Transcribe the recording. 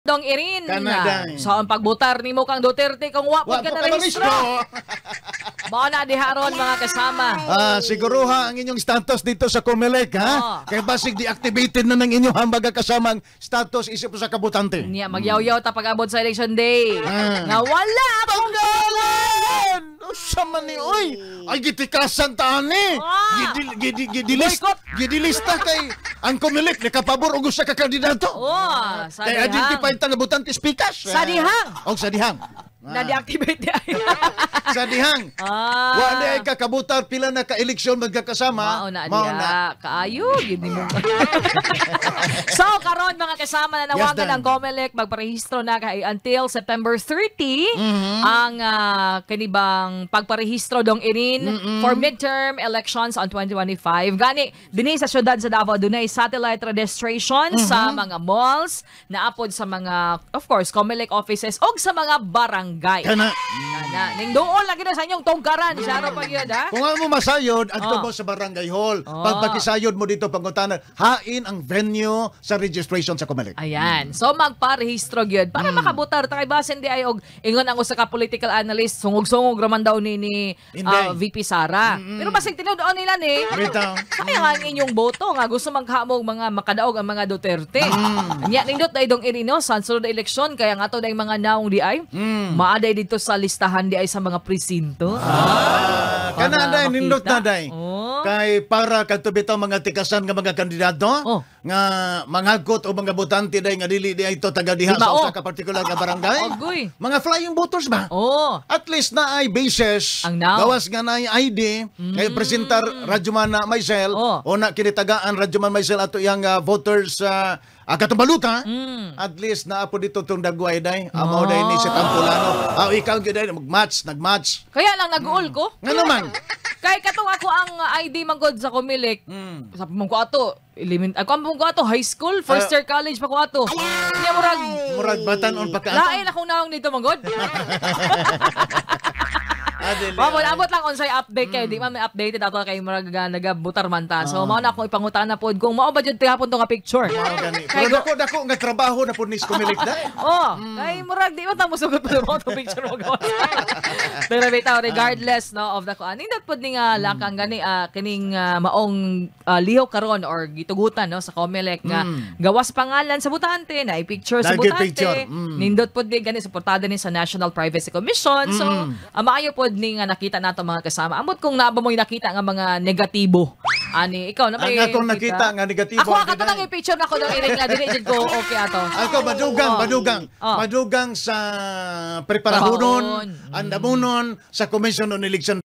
Dong Irin. Kana, day. So ang pagbutar nimo kang Duterte kung wa Wa pud ka po na ka rehistro. Mao na diha ron, mga kasama. Ah, siguruha ang inyong status dito sa Comelec, ha? Oo. Kay basig deactivated na ng inyong hambaga kasamang status isip sa kabutante. Niya magyaw-yaw ta pag-abot sa election day. Ah. Nga wala akong Tanggalan! Usa man ni oy. Ay, gitikasan ta ani. Ah! Gidi gidi gidilist Boycott. Gidilista kay ang Comelec nakapabor og usa ka kandidato. Oh, sa Kay dihang. identified ta nga butante speakers. Sa dihang. Og sa dihang. Na deactivate di ay. Sa dihang. Ah. Wa na ay kakabutar pila na ka eleksyon magkakasama. Mao na Mao diha. Kaayo gid nimo. So karon, mga kasama, na nawagan Yes, Dan. ang COMELEC magparehistro na kay until September 30 ang kanibang pagparehistro, Dong Irin, for midterm elections on 2025. Gani dinhi sa syudad sa Davao dunay satellite registration sa mga malls, naapod sa mga, of course, COMELEC offices ug sa mga barangay. Kana. Kana ning duol lagi na sa inyong tungkaran, saro pa gyud ha. Kung ano mo masayod, adto Oh. mo sa barangay hall. Oh. Pag pakisayod mo dito pangutana, hain ang venue sa registration sa Comelec. Ayan. So magparehistro gyud para makabutar ta kay basin di ay og ingon ang usa ka political analyst, sungog-sungog raman daw ni Inday. VP Sara. Pero basig tinud-on nila ni. Bitaw. Sayang ang inyong boto nga gusto man kahamog mga makadaog ang mga Duterte. Nya nindot dai, Dong Irino, sa sunod na eleksyon kaya nga to dai mga naong di ay maaday dito sa listahan di ay sa mga presinto. Ah, kana Para day makita. nindot na day. Oh. Kay para kadto bitaw mga tikasan nga mga kandidato nga manghagkot o mga botante day nga dili di ay to taga diha Di sa mao. usa ka partikular nga barangay. Agoy. Mga flying voters ba? Oh. At least na ay basis Ang now. gawas nga na ay ID kay presentar radyo man na myself o na kinitagaan radyo man myself ato yang voters sa katong baluta. At least naa po dito tong dagway day amo day ni si Tampulano, ah, ikaw gyud day magmatch nagmatch. Kaya lang nag-uol ko. Nga naman. Kay katong ako ang ID man gud sa Comelec. Sabi mo ko ato, element ako ang ko ato high school, first Ah. year college pa ko ato. Nya murag Murag batan-on pa ka ato. Lain akong naong dito man gud. Adili. Mao abot lang unsay update kay di man may updated ato kay murag nagabutar man ta. So mao na akong ipangutana pod kung mao ba jud gihapon to nga picture. Mao gani. Kay Pero dako dako nga trabaho na pud ni Comelec day. Oh, kay murag di man ta mosugot pa mo to picture mo gawas. Pero bitaw, regardless no of the kuan, nindot pod ni nga lakang gani kining maong lihok karon or gitugutan no sa COMELEC nga gawas pangalan sa butante na i-picture sa Lagi butante. picture. Nindot pod ni gani suportada ni sa National Privacy Commission. So maayo pod ni nga nakita nato, mga kasama. Amot kung naa ba mo'y nakita nga mga negatibo. Ani ikaw na may Ang akong nakita nga negatibo, Ako ang kato day. nang i-picture nako daw iring nga dili jud ko okay ato. Ako madugang, madugang, madugang sa preparahonon, Trabahon. andamunon sa Commission on Election.